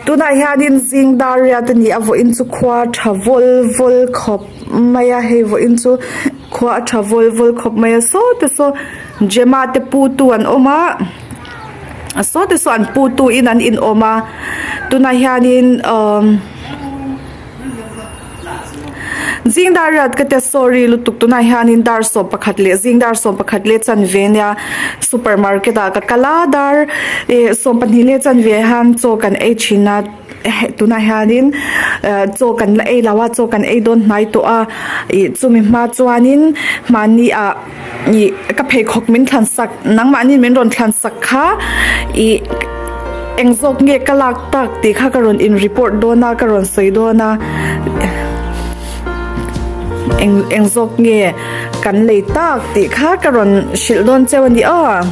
Tunah hianin zing dar riat a ni a vawiin chu khua tha vawl vawl khawp mai a hei vawiin chu khua a tha vawl vawl khawp mai a saw te saw Gemma te pu tu an awm a saw te saw an pu tu in an in awm a tunah hianin umm. Zing dar riat ka tia sorry lutuk tunah hianin dar 11 leh zing dar 11 leh chanve nia supermarket ah ka kal a dar ih 12 leh chanve hian chaw kan ei thin a tunah hianin eh chaw kan la ei lo a chaw kan ei dawn hnai tawh a ih chumi hma chuanin mahni ah ih ka pheikhawk min thlan sak nangmahni min rawn thlan sak kha ih eng zawk nge ka lak tak tih kha ka rawn in report dawn a ka rawn sawi dawn a eng eng zawk nge kan lei tak tih kha ka rawn hrilh dawn cheu a ni aw.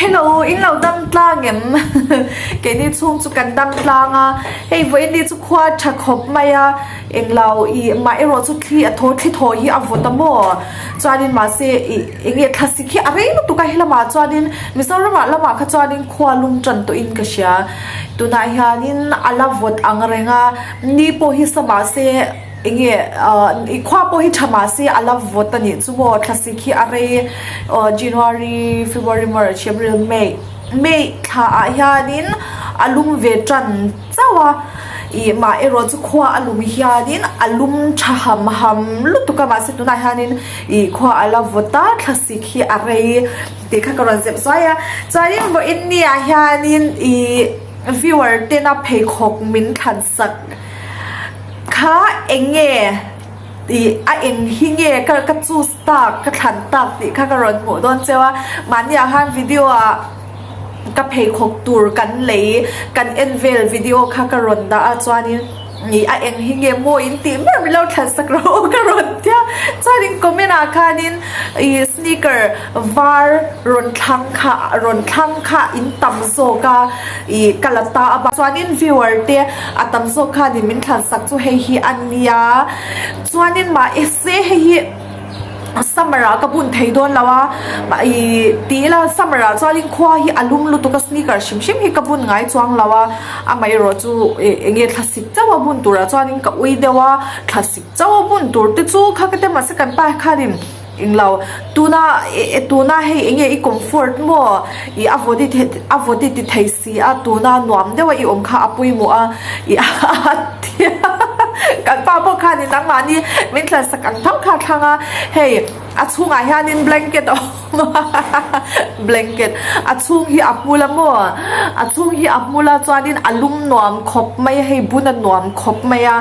Hello in lo dam tlang em keini chhung chu kan dam tlang a hei vawiin ni chu khua tha khawp mai a englo ih mah erawh chu thli a thaw thli thaw hi a vawt a maw chuanin mahse ih eng nge thlasik hi a rei lutuk a helamah chuanin Mizoramah lamah kha chuanin khua lum tan tawhin ka hria tunah hianin a la vawt ang reng a ni pawh hi sa mahse. Eng nge i khua pawh hi tha mah se a la vawt a nih chu maw thlasik hi a rei aw January, February, March, April, May May thla ah hianin a lum ve tan chauh a ih mah erawh chu khua a lum hianin a lum tha ham ham lutuk a mahse tunah hianin ih khua a la vawt a thlasik hi a rei tih kha ka rawn zep zuai a chuanin vawiin ni ah hianin ih viewer tena pheikhawk min thlan sak. Kha eng nge tih a eng hi nge ka ka choose tak ka thlan tak tih kha ka rawn hmuh dawn cheu a mahni ah khan video ah ka pheikhawk tur kan lei kan en vel video kha ka rawn dah a chuanin ih a eng hi nge maw in tih ber min lo thlan sak rawh u ka rawn tia chuanin comment ah khanin ih sneaker var rawn thlang kha rawn thlang kha in tam zawk a. Ih ka la ta a chuanin viewer te a tam zawk khanin min thlan sak chu hei hi a nia chuanin mahse hei hi summer ah ka bun thei dawn lo a ih ti ila summer ah chuanin khua hi a lum lutuk a sneaker hrim hrim hi ka bun ngai chuang lo a amaherawh chu ih eng nge thlasik chauh a bun turah chuanin ka ui deuh a thlasik chauh a bun tur te chu kha ka ti mahse kan pa khanin. Englo, tuna e tuna hei enge i comfort maw? I a vawt i a vawt i ti thei si a, tuna nuam deuh a i awm kha a pawimawh a, i a ti a, kan pa pawh khanin nangmahni min thlansak ang tho kha a thlang a, hei a chhungah hianin blanket a awm a, blanket a chhung hi a hmul a maw? A chhung hi a hmul a chuanin a lum nuam khawp mai a, hei bun a nuam khawp mai a.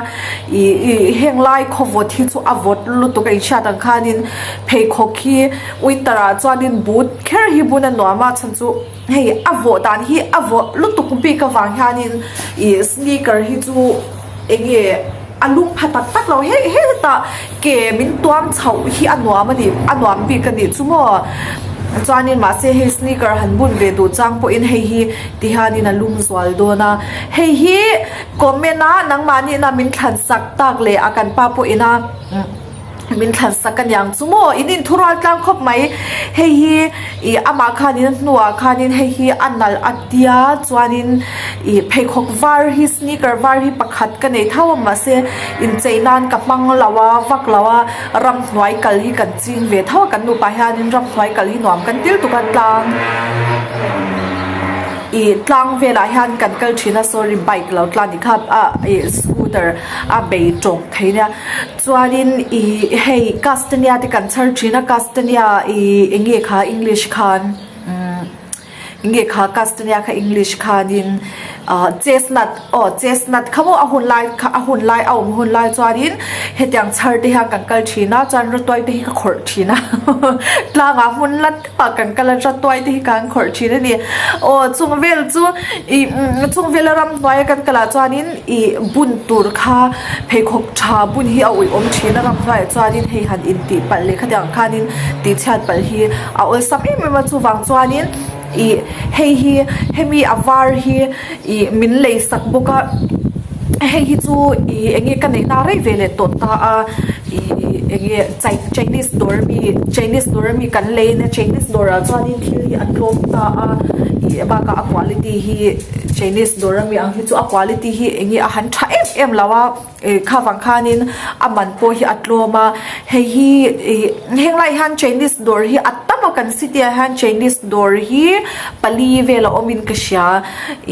Ih ih heng lai khaw vawt hi chu a vawt lutuk a inhriat ang khanin pheikhawk hi winter ah chuanin boot kher hi bun a nuam a chhan chu hei a vawh dan hi a vawh lutuk bik avang hianin ih sneaker hi chu eng nge a lum pha tak tak lo he hetah ke min tuam chhoh hi a nuam a ni a nuam bik a nih chu maw chuanin mahse hei sneaker han bun ve duh chang pawhin hei hi ti hianin a lum zual dawn a hei hi. Comment a nangmahni ina min thlan sak tak leh a kan pa pawh ina min thlan sak a niang chu maw in inthurual tlang khawp mai hei hi ih amah khanin a hnuah khanin hei hi a nalh a tia chuanin ih pheikhawk var hi sneaker var hi pakhat ka nei tho a mahse inchei nan ka hmang lo a vak lo a ramhnuai kal hi kan ching ve tho a kan nupa hianin ramhnuai kal hi nuam kan til tuk a tlang. Ih tlang velah hian kan kal thin a sorry bike lo tlan ni kha ah ih scooter a bei tawng thei nia chuanin ih hei castania te kan chhar thin a castania ih eng nge kha english khan umm eng nge kha castania kha english khanin ah chestnut aw chestnut kha maw a hun lai kha a hun lai a awm hun lai chuanin hetiang chhar te hian kan kal thin a chuan rawtuai te hi ka khawrh thin a tlangah hmun la Ah kan kal a ratuai te hi kan khawrh thin a ni. Aw chung vel chu ih chung vela ramhnuai a kan kal ah chuanin ih bun tur kha pheikhawk tha bun hi a uih awm thin a ramhnuai ah chuanin hei han intih palh leh khatiang khanin tih chhiat palh hi a awlsam em em a chuvang chuanin ih hei hi hemi a var hi ih min lei sak bawk a hei hi chu ih eng nge ka neih na rei ve leh tawh ta a ih eng nge Chinese dawr ami Chinese dawr ami kan lei ania Chinese dawrah chuanin thil hi a tlawm ta a ih bakah a quality hi Chinese dawr ami ang hi chu a quality hi eng nge a han tha em em lo a ih kha vang khanin a man pawh hi a tlawm a hei hi ih heng lai hian Chinese dawr hi a tam a kan city ah hian Chinese dawr hi pali vel a awmin ka hria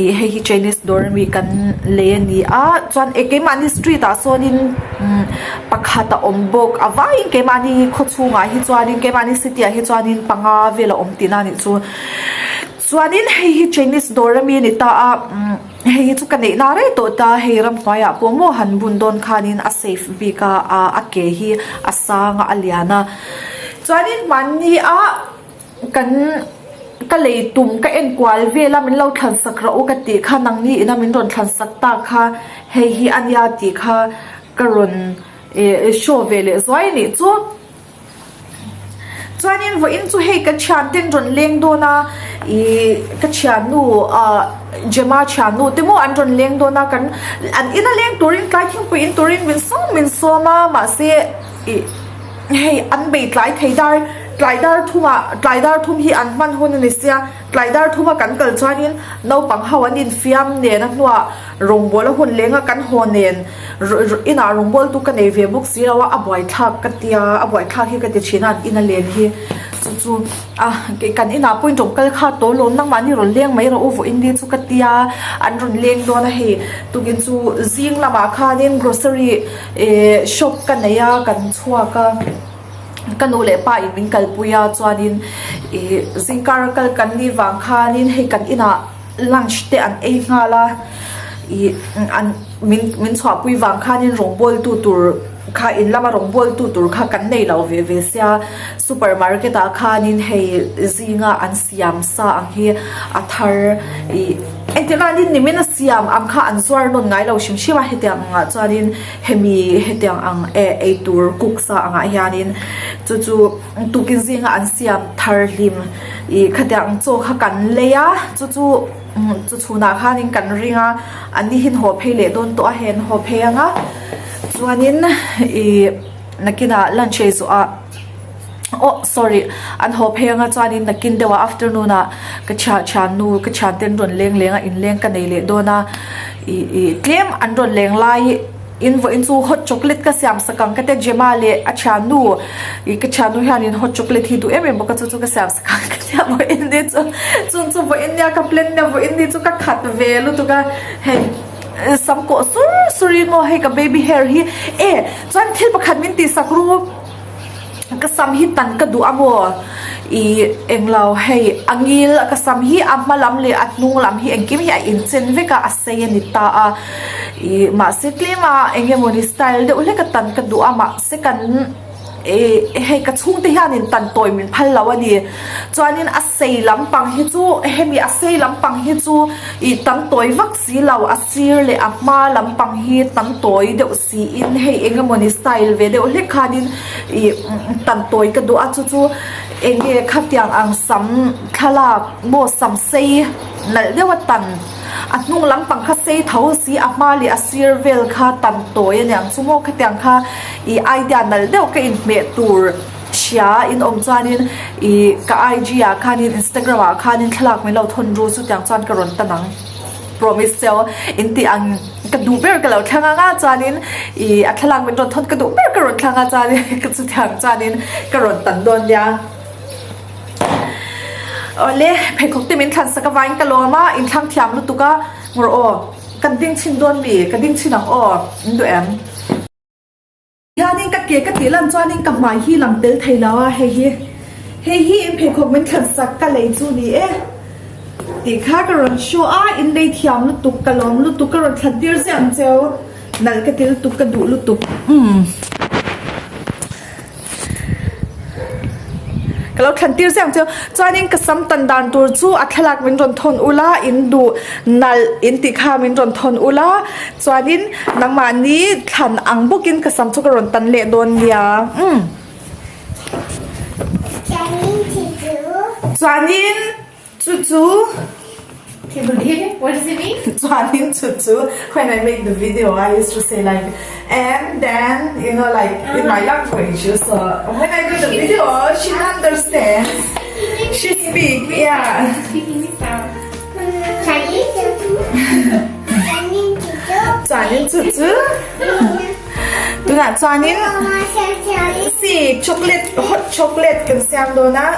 ih hei hi Chinese dawr ami kan lei a ni a chuan eh keimahni street ah sawnin umm pakhat a awm bawk a vaiin keimahni khaw chhungah hi chuanin keimahni city ah hi chuanin panga vel a awm tihna a nih chu chuanin hei hi Chinese dawr ami a ni ta a umm hei hi chu ka neih na rei tawh ta hei ramhnuai ah pawh maw han bun dawn khanin a safe bik a ah a ke hi a sang a a lian a chuanin hmanni ah. Kan ka lei tum ka en kual vel a min lo thlan sak rawh u ka tih kha nangni ina min rawn thlan sak ta kha hei hi a nia tih kha ka rawn eh show ve leh zuai a nih chu. Chuanin vawiin chu hei ka thian ten rawn leng dawn a ih ka thiannu ah Gemma thiannu te maw an rawn leng dawn a kan an ina leng turin tlai thingpui in turin min sawm min sawm a mahse ih Hei an bei tlai thei dar tlai dar thumah tlai dar thum hi an hman hun a ni sia tlai dar thuma kan kal chuanin naupang ho an infiam nen a hnuah rawngbawl a hun leng a kan haw nen inah rawngbawl tu ka nei ve bawk si lo a a buaithlak ka tia a buaithlak hi ka ti thin a an ina len hi chu chu a kan inah pawhin rawn kal kha tawh lawm nangmahni rawn leng mai rawh u vawiin ni chu ka tia an rawn leng dawn a hei tukin chu zing lamah khanin grocery Ehh shop ka nei a kan chhuak a ka nu leh pa in min kalpui a chuanin ih zingkar a kal kan nih vang khanin hei kan inah lunch te an ei nghal a ih an min min chhuahpui vang khanin rawngbawl tu tur kha in lama rawngbawl tu tur kha kan nei lo ve ve sia super market ah khanin hei zinga an siam sa ang hi a thar ih Engtik lanin nimin a siam ang kha an zuar nawn ngai lo hrim hrim a, hetiang angah chuanin hemi hetiang ang eh eitur cook sa angah hianin chu chu tukin zinga an siam thar hlim ih khatiang ang chaw kha kan lei a, chu chu chu chhunah khanin kan ring a, an ni hin haw phei leh dawn tawh a, hei an haw phei ang a, chuanin ih nakinah lunch ei zawhah. Aw sorry an haw phei anga chuanin nakin deuhah afternoon ah ka thian thiannu ka thiante an rawn leng leng a inleng ka nei leh dawn a ih ih tlem an rawn leng lai in vawiin chu hot chocolate ka siam sak ang ka tia Gemma leh a thiannu ih ka thiannu hianin hot chocolate hi duh em em bawk a chu chu ka siam sak ang ka tia vawiin ni chu chung chu vawiin nia ka plan nia vawiin ni chu ka khat ve lutuk a hei sam kawh sur sur in maw hei ka baby hair hi e chuan thil pakhat min tih sak ru. Ka sam hi tan ka duh a maw? Ih englo hei a ngil ka sam hi a hma lam leh a hnung lam hi engkim hi a inchen vek a a sei a ni ta a ih mahse tlem a eng emawni style deuh hlek a tan ka duh a mahse kan ih hei ka chhungte hianin tan tawi min phal lo a ni chuanin a sei lampang hi chu hemi a sei lampang hi chu ih tam tawi vak si lo a sir leh a hma lampang hi tam tawi deuh siin hei eng emawni style ve deuh hlek khanin ih tan tawi ka duh a chu chu eng nge khatiang ang sam thlalak maw sam sei nalh deuh a tan a hnung lampang kha sei tho si a hma leh a sir vel kha tan tawi a niang chu maw khatiang kha ih idea nalh deuh ka inhmeh tur hria in awm chuanin ih ka IG ah khanin instagram ah khanin thlalak min lo thawn ru chutiang chuan ka rawn tan ang. Promise cheu in tih ang ka duh ber ka lo thlang anga chuanin ih a thlalak min rawn thawn ka duh ber ka rawn thlang a chuanin ka chutiang chuanin ka rawn tan dawn nia. Awle pheikhawk te min thlan sak avangin ka lawm a, in thlang thiam lutuk a, ngawrh aw, kan ding chhin dawn mi, ka ding chhin ang aw, in duh em? Hianin ka ke ka tih lan chuanin ka hmai hi lang tel thei lo a, hei hi hei hi in pheikhawk min thlan sak ka lei chu ni e tih kha ka rawn show a, in lei thiam lutuk ka lawm lutuk ka rawn thlan tir ziah ang cheu, nalh ka ti lutuk ka duh lutuk umm. Ka lo thlan tir ziang chu chuanin ka sam tan dan tur chu a thlalak min rawn thawn ula in duh nalh in tih kha min rawn thawn ula chuanin nangmahni thlan ang bawkin ka sam chu ka rawn tan leh dawn nia umm. Chuanin Chu chu What does it mean? Chuanin chu chu when I make the video I used to say like and then you know like in my language so when I do the video she understands she speak yeah Chuanin chu chu tunah chuanin si chocolate hot chocolate kan siam dawn a.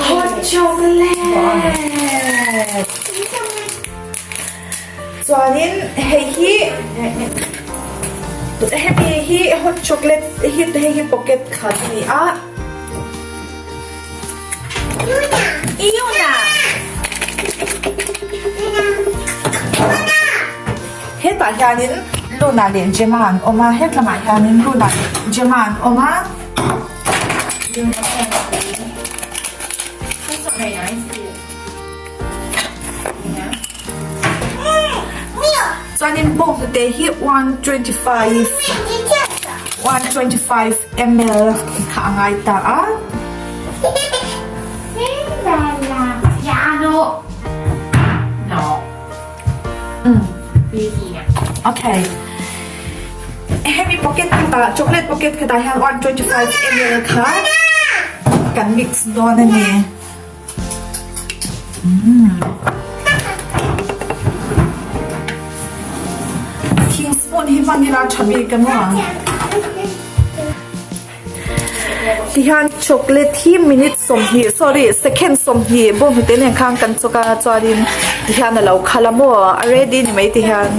Hot chocolate chuanin hei hi hemi hi hot chocolate hi hei hi pocket khat a ni a hetah hianin Luna leh Gemma an awm a hetlamah hianin Luna leh Gemma an awm a. Chuanin bawnghnute hi 125 125 ml kha a ngai ta a. Okay. Hemi pocket khatah chocolate pocket khatah hian 125 ml kha kan mix dawn a ni. Thing spoon hi hman ila tha bik a maw? Tihian chocolate hi minute 20 sorry second 20 bawnghnute nen khan kan chawk a chuanin tihian a lo khal a maw a ready ni mai tihian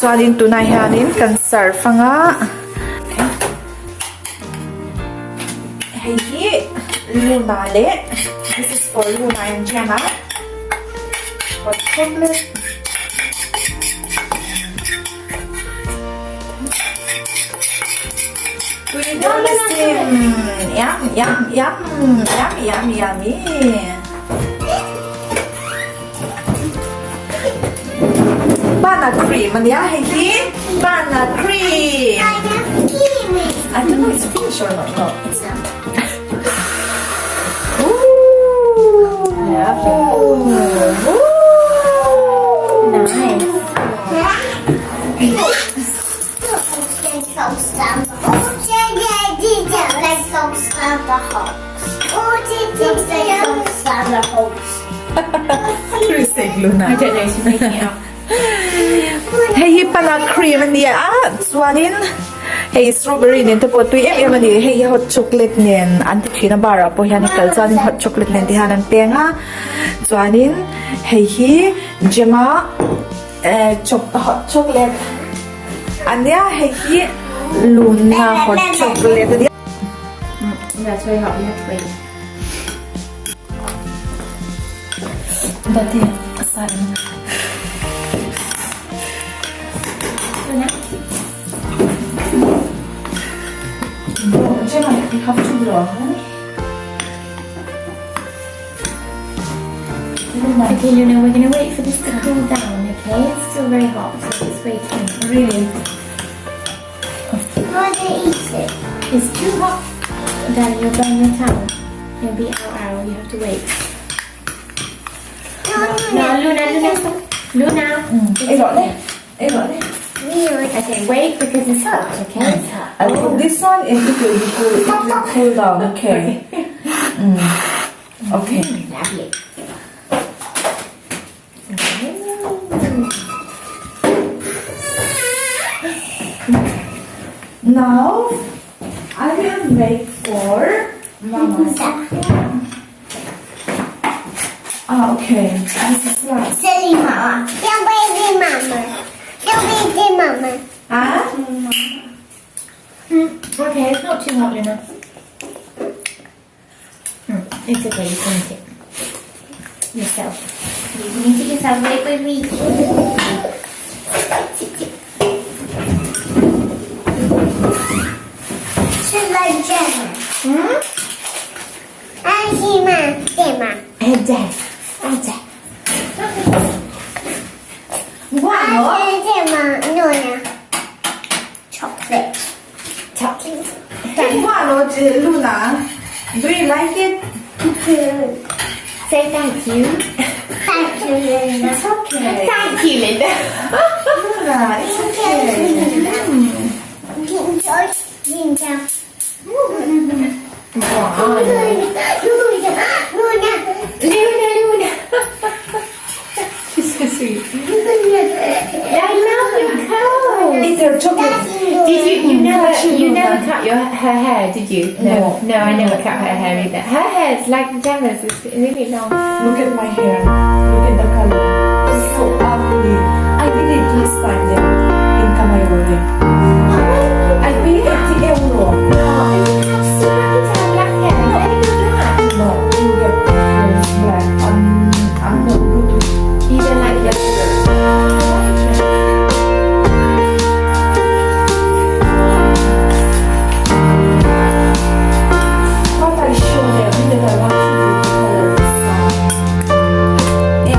chuanin tunah hianin kan serve anga hei hi Luna leh this is for Luna and Gemma hot chocolate. Tui dawn a sim yum yum yum yummy yummy yummy Bana cream a nia hei hi bana cream I don't know it's finished or not no it's not Ooh Nice. I don't know, she's making it up. Hei hi pana cream a nia a chuanin hei strawberry nen te pawh tui em em a ni hei hi hot chocolate nen an ti thin a bar ah pawh hian a kal chuanin hot chocolate nen te hian an peng a chuanin hei hi Gemma Eh chok hot chocolate ania hei hi Luna hot chocolate ania. That's very hot, you have to wait. Dati sa in. Luna. Gemma, you have to blow, huh? Okay, Luna, we're going to wait for this to cool down, okay? It's still very hot, so just waiting. Really? eat it. It's too hot. Darling, you'll burn your tongue. You'll be out, ow. You have to wait. No, Luna, Luna, stop. Luna. Ei rawh le. Ei rawh le. Okay, wait because it's hot, okay? It's hot. I put this one and it will be cool. It will cool down, okay. Okay. Lovely. Now, I will make for Mama. Okay, this is last. Silly mama. Your baby mama. Your baby mama. Ah? Okay, it's not too hot, Luna. It's okay, you can eat it yourself. You can eat it yourself. Wait, wait, wait. Sit, sit. 吃了这个。 Hmm? 安心吗？对吗？ Ade. Ade. Buono? 安心吗？诺呢？Chocolate. Chocolate. Buono, Luna? Do you like it? Say thank you. Thank you, Luna. It's okay. Thank you, Linda. Luna, it's okay. 紧张，紧张。 Buono. Luna, Luna, Luna, Luna. She's so sweet. I love your curls. Eat their chocolate. Did you? You never. Touch it, You Luna. never cut your her hair, did you? No. No, I never cut her hair either. Her hair's like Gemma's. It's really long. Look at my hair. Look at the color. So ugly. I did it last time there in Camaiore. I paid 80 euro. Oh, you have so lucky to have black hair. Let it go black. No, you get hair black. I'm not good with You don't like it. What I show them that I want to do the color this side.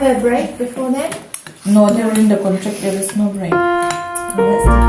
a break before then? No, during the contract there is no break. Oh, that's difficult.